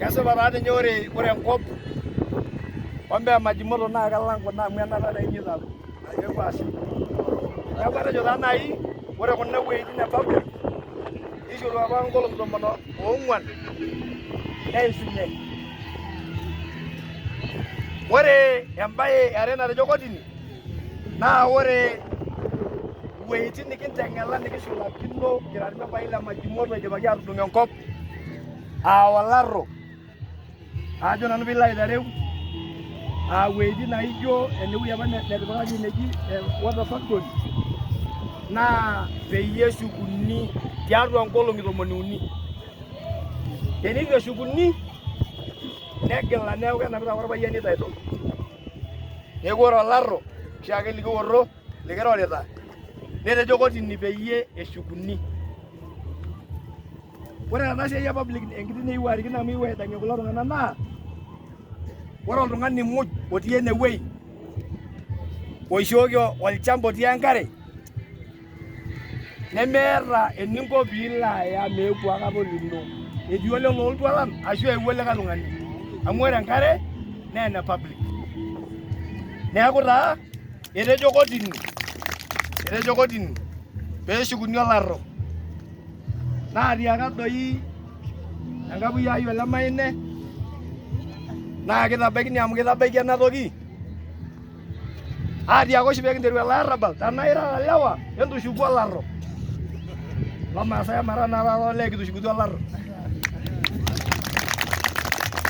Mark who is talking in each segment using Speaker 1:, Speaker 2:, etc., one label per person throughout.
Speaker 1: Kesipa taa ninye ore enkop ombaa e Majimoto naa kelang kuna amu enata taa enyeita kepaasha. Neeku atejo taa naaji ore kuna wuejitin e public nishoru apa nkolong'i 14 neishunye. Ore embae e are natejo kotini naa ore iwuejitin nikinteng'ela nikishulakino kira irmembai le Majimoto idipaki atudung enkop aa olaro ajo nanu piilo aitereu aa wuejitin naijo enewueji apa netipikaki neji water factory naa peyie eshukuni tiatua nkolong'i 30. Teneitu eshukuni negila neeku kenapita ake orpayiani title. Neeku ore olaro oshiake likiorro likirorita netejo kotini peyie eshukuni. Ore ena siai e public enkiti niyieu arikino amu iyieu aidang'ie kulo tung'anak naa ore oltung'ani muj otii enewuei oishooki olchamba otii enkare nemeeta eninko piilo aya meeku akata olino etii ole looltualan ashu eewuo likae tung'ani amu ore enkare naa ene public. Neeku taa etejo kotini etejo kotini peeshukuni olaro. Naatiaka doi enkapuya ai ole Maine naa kitabaikini amu kitabaikia ena toki. Aatiaka oshi pee kinteru ele arrabal tenaa irara lewa entushuku olaro. Lomaasai amaa naa taata olee kitushukutuo olaro.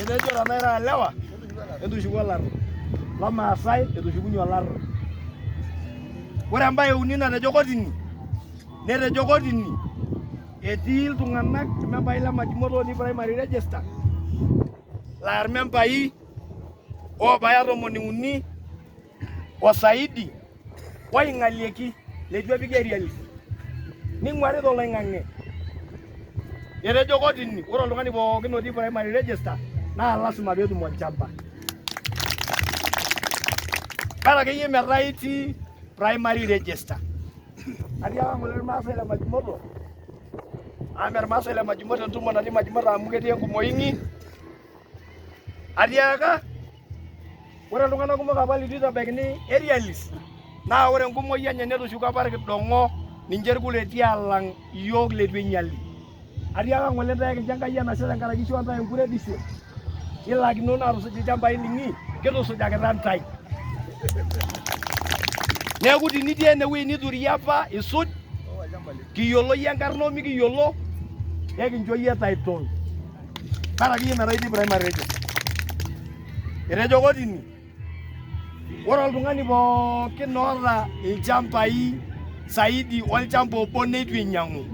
Speaker 1: Etejo tenaa irara lewa entushuku olaro. Lomaasai etushukunye olaro. Ore embae e uni natejo kotini Netejo kotini etii iltung'anak irmembai le Majimoto otii primary register laa irmembai oobaya 30 o saidi oing'alieki leitu epiki area list ning'uari toloing'ang'e. Etejo kotini ore oltung'ani pookin otii primary register naa lasima peetum olchamba. Bora akeyie metaa itii primary register. Atiaka ng'ole irmaasai le Majimoto, amu irmaasai le Majimoto entumo natii Majimoto amu ketii enkumoi inyi. Atiaka ore iltung'anak kumok apa litu itabaikini area list naa ore enkumoi enye netushuko apa irkidong'o ninche irkuretie alang iyiook leitu einyiali. Atiaka ng'ole ntae ekincho Enkai enashe tenkaraki ishoo ntae enkuretisho nilakinono atusuj ilchambai linyi, kitusujakita ntae. Neeku tinitii enewueji nituria apa isuj, kiyiolo iyie enkarna omikiyiolo, ekincho iyie title. Bora akeyie metaa itii primary register. Etejo kotini Ore oltung'ani pookin oota ilchambai saidi olchamba obo neitu einyang'u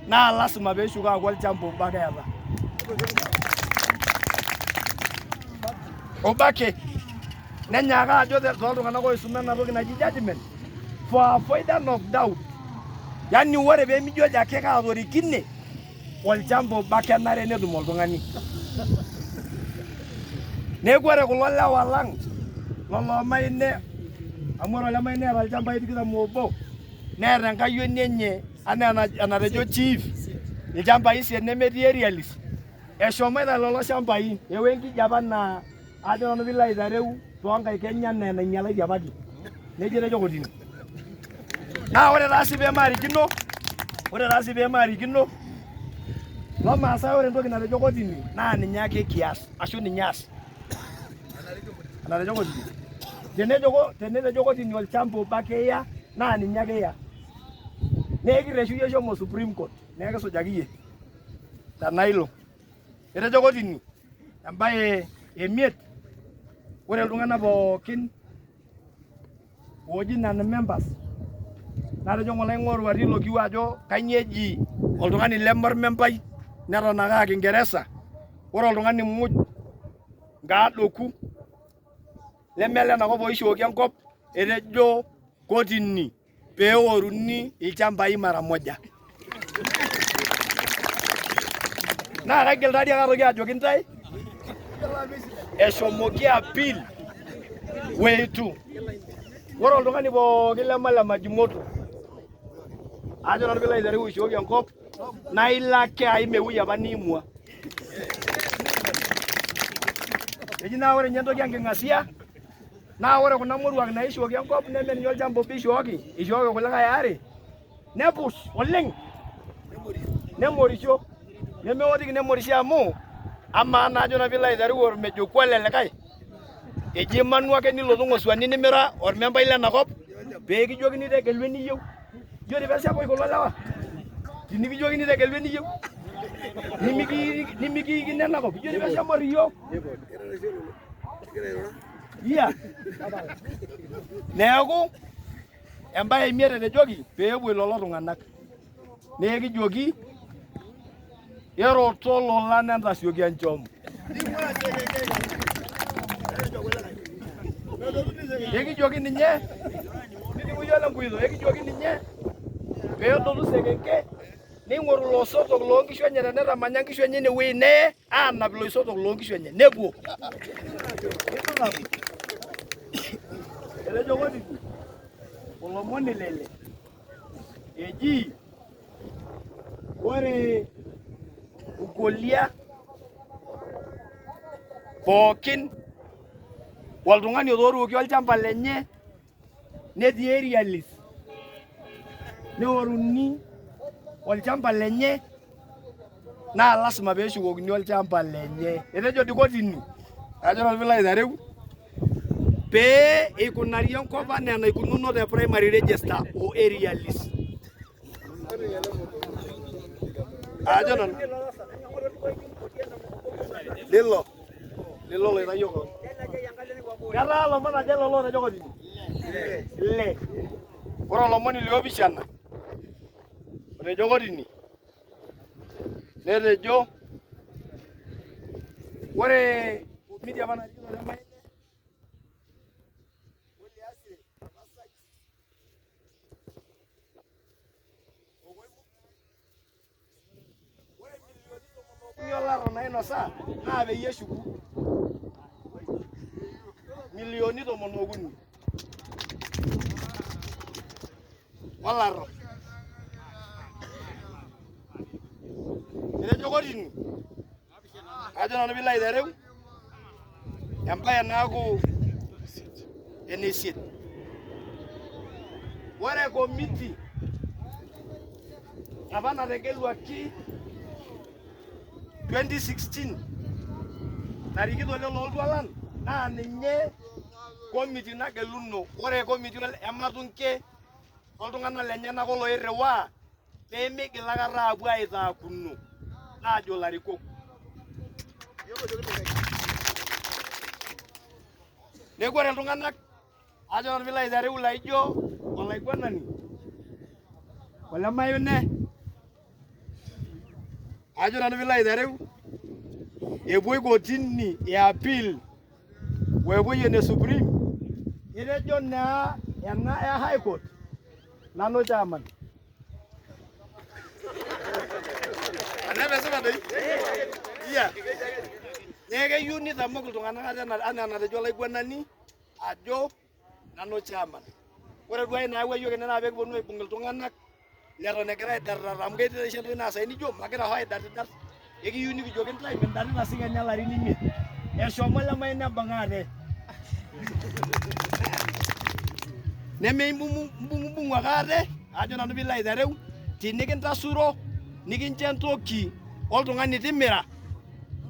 Speaker 1: naa lasima peeshuko aaku olchamba obo ake eeta. Obo ake. Nenyaaka ajo tooltung'anak oisuma ena toki naji judgment for avoidance of doubt. Yaani ore peemijojo ake kaatorikine olchamba obo ake enare netum oltung'ani. Neeku ore kulo lewa lang lolo Maine, amu ore ole Maine neeta ilchambai 21 neeta enkayioni enye anaa enatejo chief ilchambai isiet nemetii area list eshomoita lelo shambai ewa enkijape anaa ajo nanu piilo aitereu toonkaik enye anaa enainyialaitie apake. Nejia etejo kotini. Naa ore taa sii pemaarikino, ore taa sii pemaarikino Lomaasai ore entoki natejo kotini naa ninye ake kias ashu ninye aas. Enatejo kotini. Tenejo tenetejo kotini olchamba obo ake iya naa ninye ake iya. Naa ekirreshu iyie shomo Supreme Court naa ekisujaki iyie tenaa ilo. Etejo kotini embae e miet ore iltung'anak pookin ooji non members natejo ng'ole aing'oru atii ilo kiu ajo kainyoo eji oltung'ani leme ormembai neton ake aa kingeresa ore oltung'ani muj nkaadoku leme olenakop oishooki enkop etejo kotini peoruni ilchambai mara moja. Naa kaigil taadii ake aitoki ajoki intae eshomoki appeal weitu. Ore oltung'ani pookin leme ole Majimoto ajo nanu piilo aitereu ishooki enkop naa ilo ake aim ewueji apa niimua. Eji naa ore ninye entoki enking'asia naa ore kuna moruak naishooki enkop neme ninye olchamba obo ishooki, ishooki kulikae aare nepus oleng nemorisho nemeotiki nemorisho amu amaa naa ajo naa piilo aiteru ormejokuo le likae eji imanu ake nilotu ng'osuani nimira ormembai lenakop pee kijokini tegelu eniyieu. Ijo dii pesho kulo lewa tinikijokini tegelu eniyieu nimikiikino enakop ijo dii pesho emor iyiook. Iya. Neeku embae emiet etejoki pee epuo lelo tung'anak. Naa ekijoki eroto lolan entasioki enchom. Ekijoki ninye nilimu iyiok lenkuito, ekijoki ninye peedotu sekenke neing'oru ilosotok loonkishu enye tenetamanya nkishu enye inewueji neye aanap iloisotok loonkishu enye nepuo. Etejo kotini olomoni lele eji ore nkolia pookin oltung'ani otooruoki olchamba lenye netii area list neoruni olchamba lenye naa lasima peshukokini olchamba lenye. Etejo dii kotini, ajo nanu piilo aitereu pee eikunari enkop anaa enaikununo te primary register o area list. Ajo nanu lilo lilo loitayio koon. Ketaa lomon aja lelo lootejo kotini? Ile. Ore olomoni liopishana otejo kotini netejo ore komiti apa narikito Lemaine Oliasire Oltasat ore milioni tomon okuni olaro nainosa naa peyie eshuku milioni tomon okuni olaro. Etejo kotini, ajo nanu piilo aitereu embaye naaku ene isiet. Ore komiti apa nategeluaki 2016 narikito lelo oltualan naa ninye komiti nageluno. Ore komiti ematunke oltung'anak lenyenak oloirriwaa pee meigil akata aapuo aitaakuno aajo ilarikok. Neeku ore iltung'anak ajo nanu piilo aitereu laijo olaiguanani olemayune ajo nanu piilo aitereu epuoi kotini e appeal o epuoi ene supreme etejo naa ena e high court nanu chairman. Anaa doi? Iya. Neeku keyieu nitamok iltung'anak ate enaa enatejo olaiguanani ajo nanu chairman. Ore duo ai nayawua iyiook ene naa pee kiponu aibung iltung'anak leton egira aidartata amu ketii oshi entoki naa saai nijo magira hoo aidartidart ekiyieu nikijoki intae mindartita sii kenya ilarin imiet. Eshomo Lemayian nebung ate. Nemeimbung'ubung'u ake ate ajo nanu piilo aitereu tinikintasuro nikincho entoki oltung'ani timira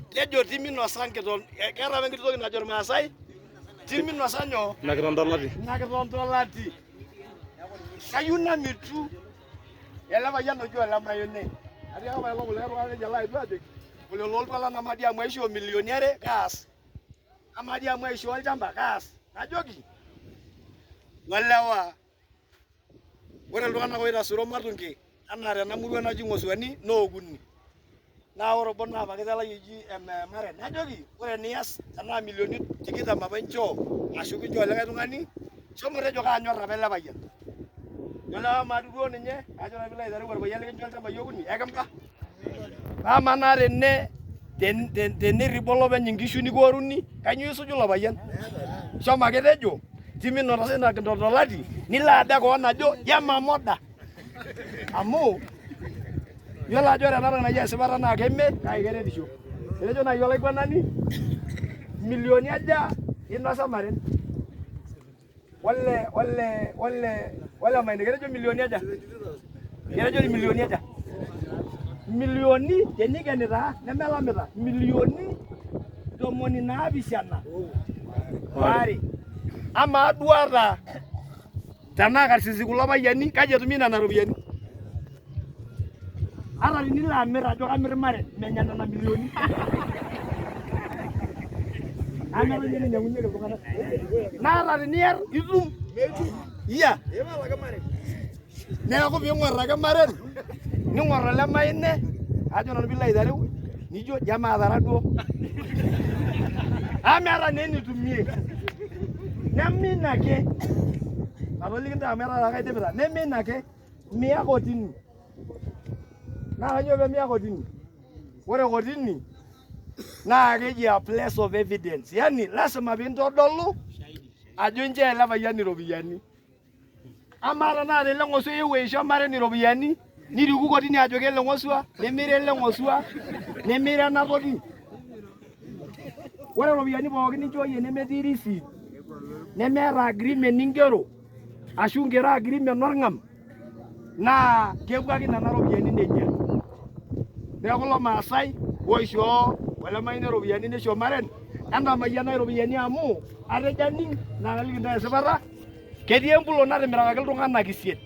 Speaker 1: tejo timinosa nkiton keeta apa enkiti toki najo irmaasai timinosa nyoo
Speaker 2: Ina kitontolati.
Speaker 1: ina kitontolati. Kayieu namitu ele payian oji Olemayune. Atii apa apaelong kulikae tung'anak nejo alo ajoki ole loltuala amaa dii amu aishoo milioni are kaas, amaa dii amu aishoo olchamba kaas. Najoki olewa ore iltung'anak oitasuro matunke anaa tena murua naji Ng'osuani naa okuni. Naa ore obo naa apake lai oji Emare. Najoki ore enias tenaa milioni tikitam apa inchoo ashu kinchoo likae tung'ani, shomo tejo kaanyor apa ele payian. Yiolo amaa duo ninye ajo nanu piilo aitereu orpayian likincho ilchambai okuni ekimba. Amaa naa tene tenirripo olopeny inkishu nikioruni, kainyoo isuj ilo payian? Shomo ake tejo timinosa ina kintoltolati nilo ada koon ajo yemamoda. Amu yiolo ajo ore ena toki naji esipata naa keme kake keretisho. Etejo naaji olaiguanani Milioni aja inosa maren? Ole ole ole ole maine ketejo milioni aja? Ketejo milioni aja? Milioni tenikeni taa nemelamita milioni 17 waare. Amaa duo ata tenaa karsisi kulo payiani kaji etumi nena ropiyiani? Ata tinilo amir ajo kamir maren menya nena milioni. Amu eton ninye ninyiang'unyieki iltung'anak. Naa ata teniar itum. Iya. Neeku piing'or ake maren ning'or ole maine ajo nanu piilo aitereu nijo jamaa tara duo. Amu meeta naa enitumie. Neme ina ake. Matoliki intae amu etaa taa kaidipita. Neme ina ake. Miya kotini. Naa kainyoo pee miya kotini? Ore kotini naa keji a place of evidence. Yani lasima piintodolu ajo inchoo ele payian iropiyiani. Amaa tenakata ele ng'osua eewuo aisho Maren iropiyiani niriku kotini ajoki ele ng'osua nemira ele ng'osua nemira ena toki. Ore iropiyiani pookin ninchooyie nemetii receipt nemeeta agreement ningero ashu ingero agreement orng'am naa kepuo ake nena ropiyiani nejia. Neeku ilo Maasai oishoo olemayian iropiyiani nisho Maren entamayiana iropiyiani amu atejo aning naa kaliki intae esipata ketii empulo natimirakaki iltung'anak isiet.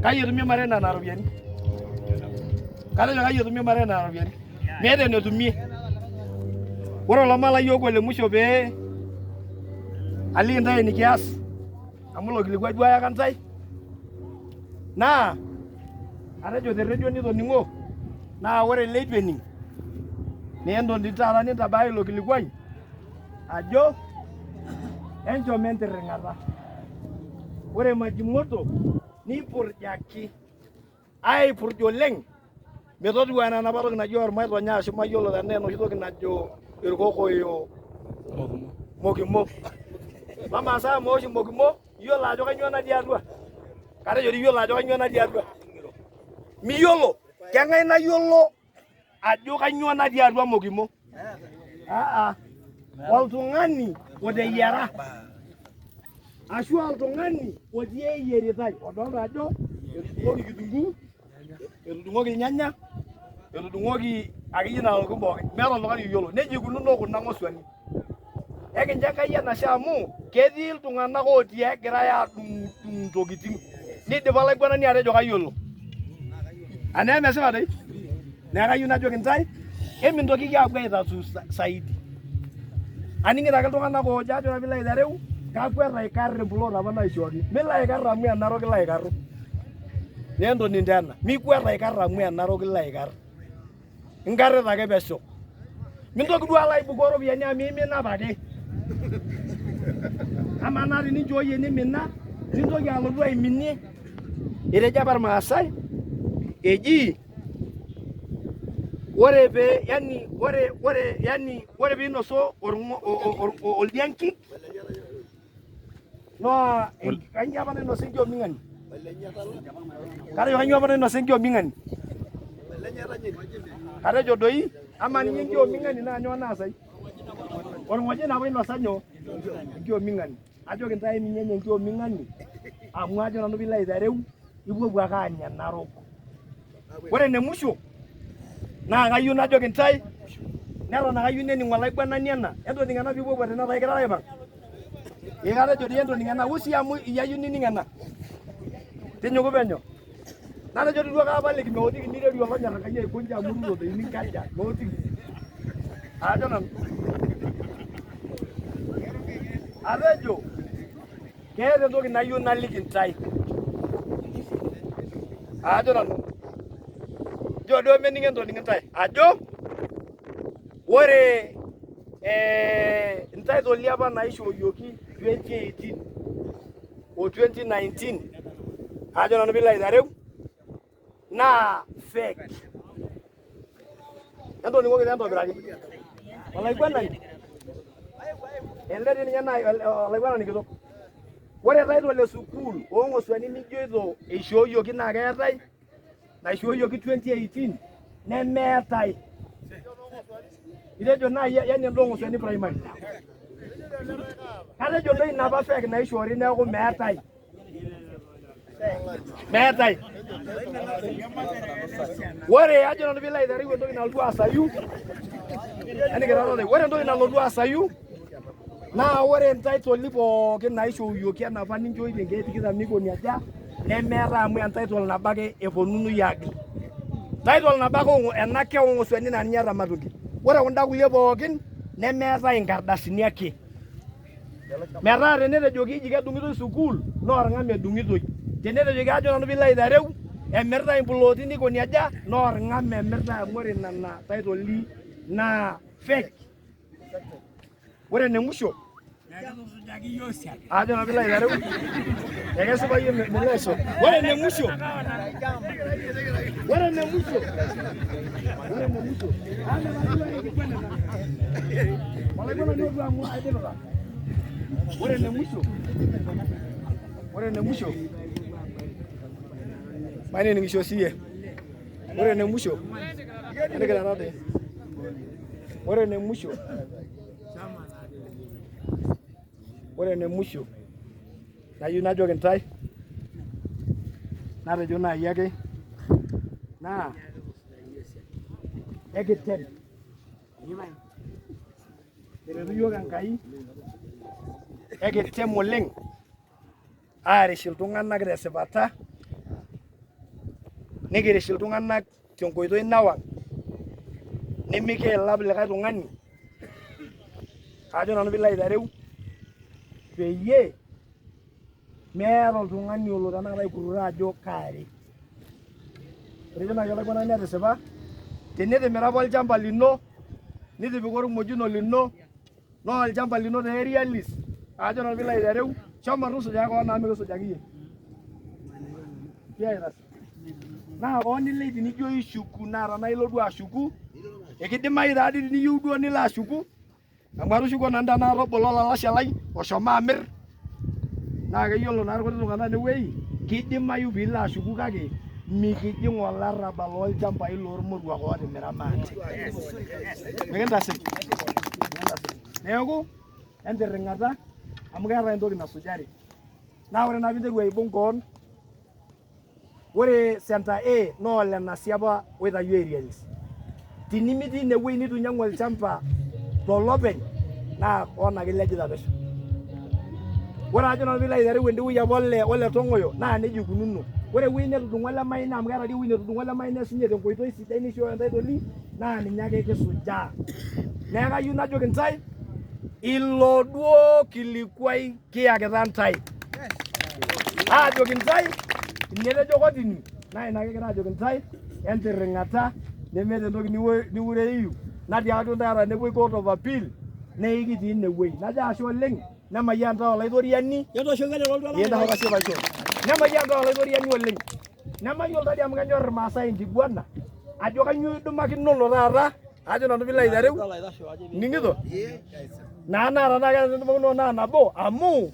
Speaker 1: Kai etumie Maren nena ropiyiani? Katejo kai etumie Maren nena ropiyiani? Meeta enetumie. Ore olomon lai ogol le musho pee aliki intae enikias amu ilo kilikuai duo ayaka intae naa atejo te redio nitoning'o naa ore ileitu ening naa entoni taata nintabaya ilo kilikuai ajo enchom entirring'ata. Ore Majimoto neipurjaki aipurj oleng metotiwuo anaa enapa toki naji ormaitonya ashu mayiolo tenaa enoshi toki najo irkokoyo mokimo. Mamasaa amu oshi mokimo iyiolo ajo kainyoo natii atua? Katejo iyiolo ajo kainyoo natii atua? Miyiolo. Keng'ae nayiolo ajo kainyoo natii atua mokimo? Aa, oltung'ani oteyiara ashu oltung'ani otii eyieritai odolta ajo etudung'oki kitunguu, etudung'oki ilnyanya, etudung'oki akeyie nena tokitin pookin. Meeta oltung'ani oyiolo. Nejia ikununo kuna ng'osuani. Ekincho Enkai enashe amu ketii iltung'anak otii egirai adung'dung intokitin nidipa olaiguanani atejo kayiolo. Anaa emesipa doi? Neeku kayieu najoki intae emintokiki aapuo aitatuu saidi. Aning'ito ake iltung'anak oojo ajo piilo aitereu kakwet aikar emplot apa naishooki. Milo aikar amu e Narok ilo aikaru. Naa entoninto ena, mikwet aikar amu e Narok ilo aikar. Inkarrita ake pesho. Mintoki duo alo aibukoo iropiyiani amu imina apake. Amaa naa teninchooyie nimina, nintoki alotu aiminie. Etejo apa irmaasai eji ore pee yani ore ore yani ore piinoso oldia enkik naa kainyoo apa nainosa enkiok ming'ani? Katejo kainyoo apa nainosa enkiok ming'ani? Katejo doi amaa ninye enkiok ming'ani naa nyoo naasai? Orng'ojine apa oinosa nyoo? Enkiok ming'ani. Ajoki intae minyenye enkiok ming'ani amu ajo nanu piilo aitereu ipuopuo ake aanya Narok. Ore ene musho naa kayieu najoki intae neton ake ayieu nening olaiguanani ena entoning ena piipuopuo tene taa kirara aipang. Ee katejo dii entoning ena usi amu iyie ayieu nining ena. Tinyiku penyo. Natejo dii duo kaapaliki meotiki nireru olonyor Enkai aikonji amu iruro doi ninkaja meotiki. Ajo nanu. Atejo keeta entoki nayieu naliki intae. Ajo nanu. Njo duo mening entoning intae. Ajo ore intaitoli apa naishooyioki 2018 o 2019 ajo nanu piilo aitereu naa fake. Entoning'oki taa entobiraki. Olaiguanani ele dii ninye naa olaiguanani kitok. Ore title e sukuul oong'osuani nijoito eishooyioki naa keetae naishooyioki 2018 nemeetae. Itejo naaji yani endong'osweni primary. Katejo doi ina apa fake naishoori neeku meetae. Meetae. Ore ajo nanu piilo aitereu entoki nalotu aasayu, yani kirarate. Ore entoki nalotu aasayu naa ore entaitoli pookin naishooyioki enapa ninchooitie nkeek tikitam nikoni aja nemeetae amu entitle nabo ake eponunui aagil. Title nabo ake ena keong'osuani naa ninye eeta matungi. Ore kunda kulie pookin nemeetae inkardasini ake. Metaa tenetejoki eji kedung'itoi sukuul naa orng'am edung'itoi. Tenetejoki ajo nanu piilo aitereu emiritae impulooti nikoni aja naa orng'am emiritae amu ore nena taitoli naa fake. Ore ene musho ajo nanu piilo aitereu ekesipa iyie milo aisho. Ore ene musho ore ene musho ore ene musho olaiguanani otu amu aidipita. Ore ene musho ore ene musho mainining'isho siiyie. Ore ene musho enikira doi. Ore ene musho ore ene musho nayieu najoki intae natejo naaji ake naa ekitem eretu iyiook Enkai ekitem oleng aarish iltung'anak tesipata nikirish iltung'anak tenkoitoi nawang nimikiilap likae tung'ani ajo nanu piilo aitereu peyie meeta oltung'ani olo tenakata aikurrura ajo kaare. Etejo naaji olaiguanani netisipa tenitimira apa olchamba lino nitipika orkimojino lino naa olchamba lino te area list ajo nanu piilo aitereu shomo tusuja koon amu mikisujaki iyie. Kiaita naa koon ilei tenijo ishuku naa tenaa ilo duo ashuku ekidimayu taa dii teniyieu duo nilo ashuku amu atushukuo nanu tenakata obolo olalashe lai oshomo amir naa keyiolo naa irkuti tung'anak inewueji kidimayu piilo ashuku kake mikijing olarrabal lolchambai lormoruak ootimira maate. Mikintasik. Neeku entirring'ata amu keetae entoki nasujari. Naa ore naa piinteru aibung koon ore center A naa olenasi apa oitayio aerials. Tinimitii inewueji nitu inyang'u olchamba tolopeny naa koon ake ilejita pesho. Ore ajo nanu piilo aitereu ende wueji apa ole ole Tong'oyo naa nejia ikununo. Ore ewueji netudung'o Lemaina amu keeta dii ewueji netudung'o Lemaina sinye tenkoitoi sidai nishooyo entaitoli naa ninye ake kisujaa. Neeku kayieu najoki intae ilo duo kilikuai kiyakita ntae. Aajoki ntae ina etejo kotini naa ina kigira aajoki ntae entirring'ata nemeeta entoki niureiyu natiaka duo ntae ata tenepuoi court of appeal naa ekitii ine wueji. Najo ashe oleng nemayian ntae olaitoriani Ee ntasho paisho. Nemayian ntae olaitoriani oleng. Nemayiolo taadii amu kenyor irmaasai enkiguana ajo kainyoo idumakinono taata ajo nanu piilo aitereu ning'ito naa naa tenaa keeta enidumakinono naa nabo amu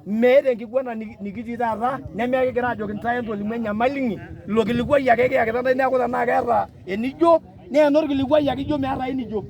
Speaker 1: meeta enkiguana nikitii taata nemekigira ajoki ntae entolimu enyamali inyi ilo kilikuai ake kiyakita ntae neeku tenaa keeta enijo naa enorkilikuai ake ijo meeta ai nijo.